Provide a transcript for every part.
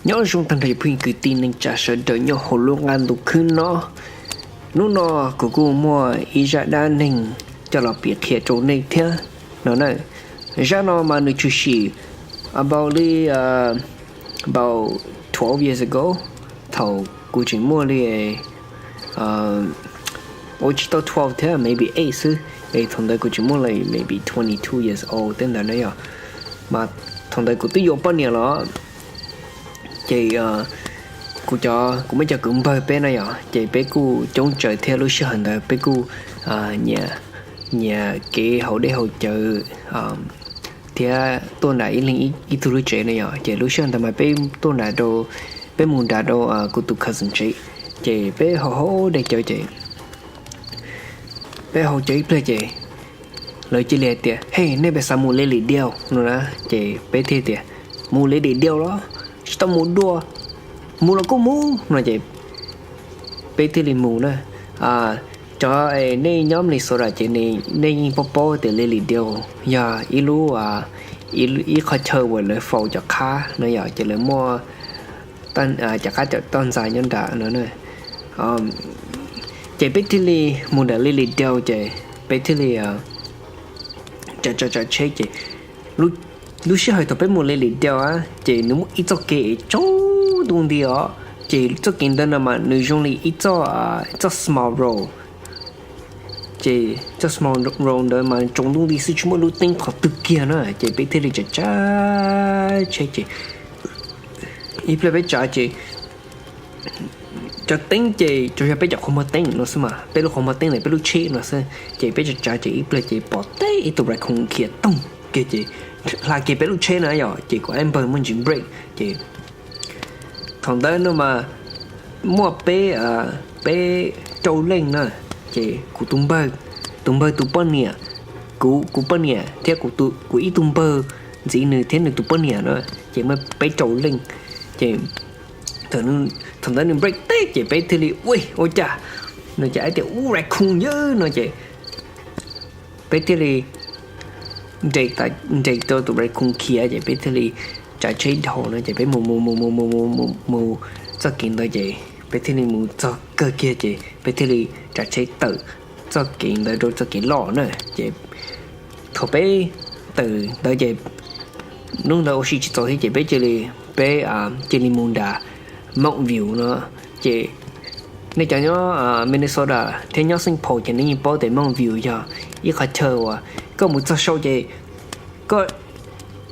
Nyob zoo tag nrho cov phooj ywg kwv tij neej tsa sawv daws nyob hauv lub qab ntuj khwb no. Hnub no kuv kuj muaj ib zaj dab neeg coj los piav qhia rau nej thiab no na. Zaj no mas nws tshwm sim about li, about twelve years ago, thaum kuv tseem muaj li ua tsis tau twelve thiab, maybe eight xwb, es thaum ntawd kuv tseem muaj li maybe twenty two years old tej ntawd na yom. Mas thaum ntawd kuv twb yuav poj niam los, ces kuv cov, kuv muaj cov kwv npawg peb na yom, ces peb kuj coob tsawv thiab. Lub sij hawm ntawd peb kuj nyiam kev haus dej haus cawv thiab tuaj nram ib leeg ib tug lub tsev na yom. Ces lub sij hawm ntawd mas peb tuaj nram rau, peb mus nram rau kuv tus cousin tsev, ces peb haus haus dej cawv ces peb haus cawv ib pliag ces lawv cia li hais tias, Hey, nej pes xav mus li li diau no na? Ces peb thiaj tias, Mus li li diau los? Tsis tau mus dua, mus los kuj mus no ces peb thiaj li mus na. Cov nej nyob Minnesota ces nej yeej paub paub tias li li diau yog ib lub, ib qhov chaw uas lawv faus cov qhab no yom, ces lawv muaj cov qhab cov toj ntxas nyob nram no. Ces peb thiaj li mus nram li li diau ces peb thiaj li tsav tsav tsav tsheb ces lub sij hawm thaum peb mus li li diau ces nws muaj ib txoj kev es tsaus ntuj nti os. Ces txoj kev ntawd no mas nws zoo li ib txoj, txoj small road. Ces txoj small road ntawd mas tsaus ntuj nti xwb, tsis muaj lub teeb qhov twg kiag na. Ces peb thiaj li tsav tsav tsheb ces ib pliag peb tsav ces cov teeb ces tsuas yog peb cov qhov muag teeb no xwb mas, peb lub qhov muag teeb ntawm peb lub tsheb no xwb. Ces peb tsav tsav ces ib pliag ces pom teb ib tug raccoon khiav toog kiag ces hla kiag peb lub tsheb na yom, ces kuv npawg muaj ntsis brake ces thaum ntawd no mas muaj peb, peb rau leej na. Ces kuv tus npawg, tus npawg tus poj niam, kuv, kuv poj niam thiab kuv ib tug npawg ntxiv nws thiab nws tus poj niam na, ces muaj peb rau leej. Ces thaum ntawd nws brake teb ces peb thiaj li, Ua, ua cas? No ces aib tias, Ub, raccoon yawg no ces peb thiaj li nres rau tus raccoon khiav ces peb thiaj li tsav tsheb dhau no ces peb mus mus mus mus mus mus mus txoj kev ntawd ces peb thiaj li mus txog kawg kiag ces peb thiaj li tsav tsheb tawm txoj kev ntawd rau txoj kev loj na. Ces thaum peb tawm ntawd ces hnub ntawd ua si tsis txaus thiab ces peb cia li, peb cia li mus nram Mountain View no. Ces nej cov nyob Minnesota thiab nyob Saint Paul ces nej yeej paub tias Mountain View yog ib qhov chaw uas koj mus txog saum ces koj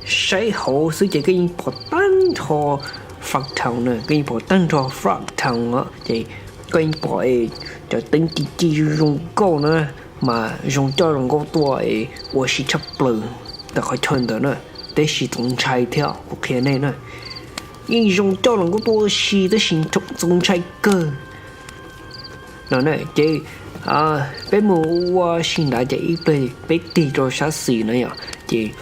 saib hauv xwb ces koj yeej pom tag nrho Frogtown na, koj yeej pom tag nrho Frogtown os. Ces koj yeej pom es cov teeb ci ci zoo zoo nkauj na, mas zoo coj zoo nkauj tuaj es ua si tshaj plaws ntawm qhov chaw ntawd na. Tab sis txaus ntshai thiab kuv qhia nej na, yeej zoo coj zoo nkauj tuaj ua si tab sis txaus ntshai kawg no. Ces peb mus ua si ntawd ces ib pliag peb tig rau sab xis na yom, ces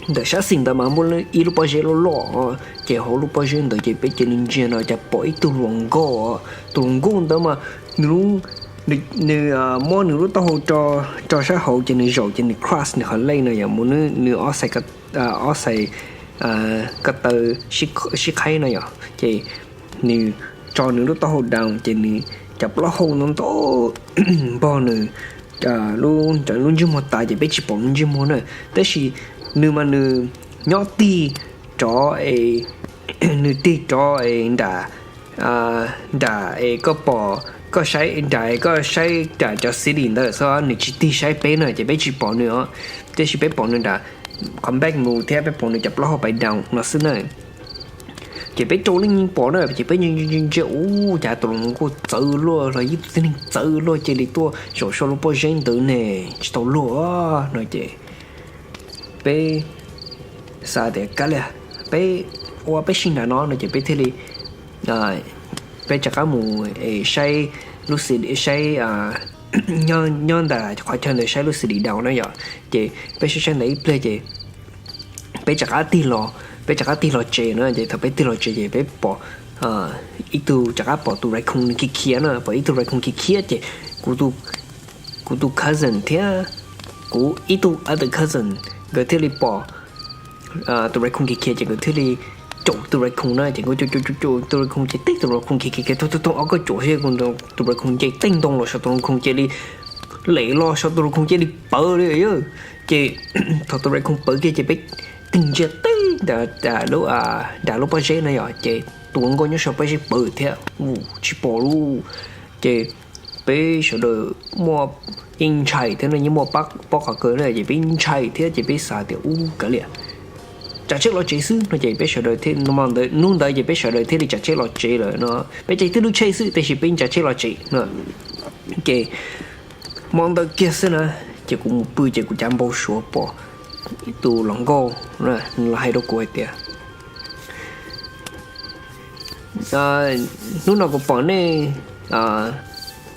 ntawm sab xis ntawd mas muaj ib lub pob zeb loj loj, ces hauv lub pob zeb ntawd ces peb cia li ntsia no ces pom ib tug hluas nkauj. Tus hluas nkauj ntawd mas nws, nws muab nws lub taub hau rau sab hauv ces nws zaum ces nws cross nws qhov leg no yom, mus nws ob xais, ob xais ko taw sib qhaib no yom, ces nws tso nws lub taub hau down ces nws cov plaub hau ntau ntau npog nws lub ntsej muag tas ces peb tsis pom lub ntsej muag na. Tab sis nws mas nws nyob tig rov es, nws tig rov es nram, nram es koj pom, koj saib nram es koj saib nram cov city ntawd xwb, nws tsis tig saib peb na ces peb tsis pom nws os. Tab sis peb pom nws nram qhov back mus thiab peb pom nws cov plaub hau pais down no xwb na. Ces peb rau leej yeej pom na ces peb ntsia ntsia ntsia ub cas tus hluas nkauj txawv luaj los ib tug tib neeg txawv luaj cia li tuaj zaum saum lub pob zeb ntawd ne, tsis tau luag no ces peb xav tias kav liam, peb ua peb si nram no no ces peb thiaj li, peb rov qab mus es saib lub xim, saib nyob ntawm qhov chaw ntawd saib lub xim dim daus na yom. Ces peb saib saib ntawd ib pliag ces peb rov qab tig los, peb rov qab tig los tsev na ces thaum peb tig los tsev ces peb pom ib tug, rov qab pom tus raccoon nws khiav khiav na, pom ib tug raccoon khiav khiav ces kuv tus cousin thiab kuv ib tug other cousin nkawd thiaj li pom tus raccoon khiav khiav ces nkawd thiaj li caum tus raccoon na, ces nkawd caum caum caum tus raccoon ces teb tus raccoon khiav khiav khiav thoob thoob thoob ob koj caum xwb, tus raccoon ces teb ntoo los saum tus raccoon cia li lem los saum tus raccoon cia li pawv li yog. Ces thaum tus raccoon pawv kiag ces peb tig ntsia teb nram lub pob zeb na yog, ces tus hluas nkauj nyob saum pob zeb pawv thiab, tsis pom lawm. Ces peb sawv daws muaj yeej ntshai thiab no, yeej muaj pob qhov kawg na, ces peb ntshai thiab ces peb xav tias ub kav liam, tsav tsheb los tsev xwb no ces peb sawv daws thiaj, hnub ntawd ces peb sawv daws thiaj li tsav tsheb los tsev lawm no. Peb tseem twb lub tsheb xwb tiam sis peb tsav tsheb los tsev no. Ces hmo ntawd kiag xwb na, ces kuv mus pw ces kuv cav npau suav pom tus hluas nkauj los hais rau kuv hais tias, hnub no kuv pom nej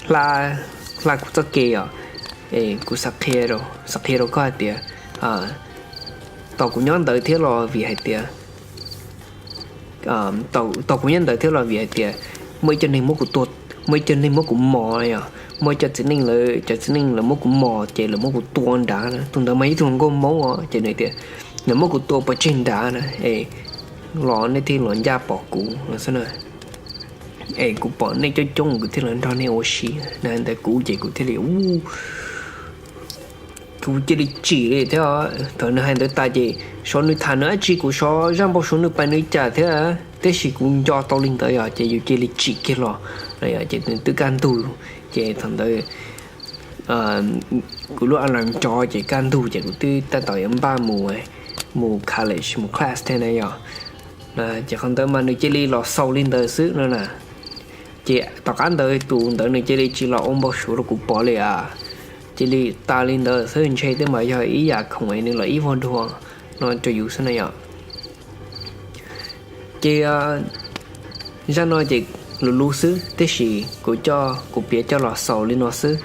hla kuv txoj kev os. Kuv xav qhia rau koj hais tias, tau kuv nyob ntawd thiab los vim hais tias, tau kuv nyob ntawd thiab los vim hais tias muaj ib co neeg muab kuv tua, muaj ib co neeg muab kuv mos yog, muaj ib co txiv neej lawv, cov txiv neej lawv muab kuv mos ces lawv muab kuv tua nrad na. Tus ntawd mas ib tug hluas nkauj Hmoob os, ces nws tias lawv muab kuv tua pov tseg nrad na, es los nej thiaj los ncaj pom kuv no xwb na. Es kuv pom nej coob coob kuv thiaj los nrog nej ua si. Nws hais ntawd kuv ces kuv thiaj li ub, kuv cia li tsim li thiab. Thaum nws hais ntawd tas ces xyov nws tham nws dab tsi, kuv xyov zaj npau suav nws pais nws li cas thiab, tiam sis kuv nco tau li ntawd yog ces yus cia li tsim kiag los. Ces nws twb kaj ntug, ces thaum ntawd kuv lub alarm nrov ces kaj ntug ces kuv twb tab tom yuav npaj mus, mus college mus class thiab na yog. Ces qhov ntawd mas nws cia li los xaus li ntawd xwb no na. Ces tom qab ntawd tus ntawd nws cia li tsis los ua npau suav rau kuv pom li as. Cia li tas li ntawd xwb, ntshe twb mas yog ib yam khoom es nws los ib vuag dua no rau yus xwb na yom. Ces zaj no ces luv luv xwb, tiam sis kuv coj, kuv piav coj los xaus li no xwb.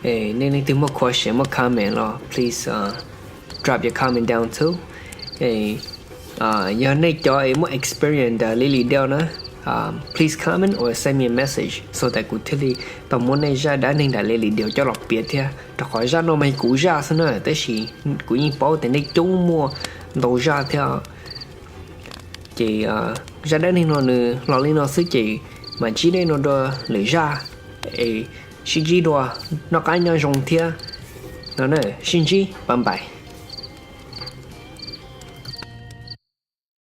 Nej leej twg muaj question muaj comment los please drop your comment down too. Yog nej cov es muaj experience ntawm Lily Dale na, please comment or send me a message so that kuv thiaj li tau muab nej zaj dab neeg ntawm Lily Dale coj los piav thiab, rau qhov zaj no mas kuv zaj xwb na, tab sis kuv yeej paub tias nej coob muaj ntau zaj thiab. Ces zaj dab neeg no nws los li no xwb ces mam ntsib nej no dua lwm zaj, es sib ntsib dua, noj qab nyob zoo thiab no na, sib ntsib, bye bye.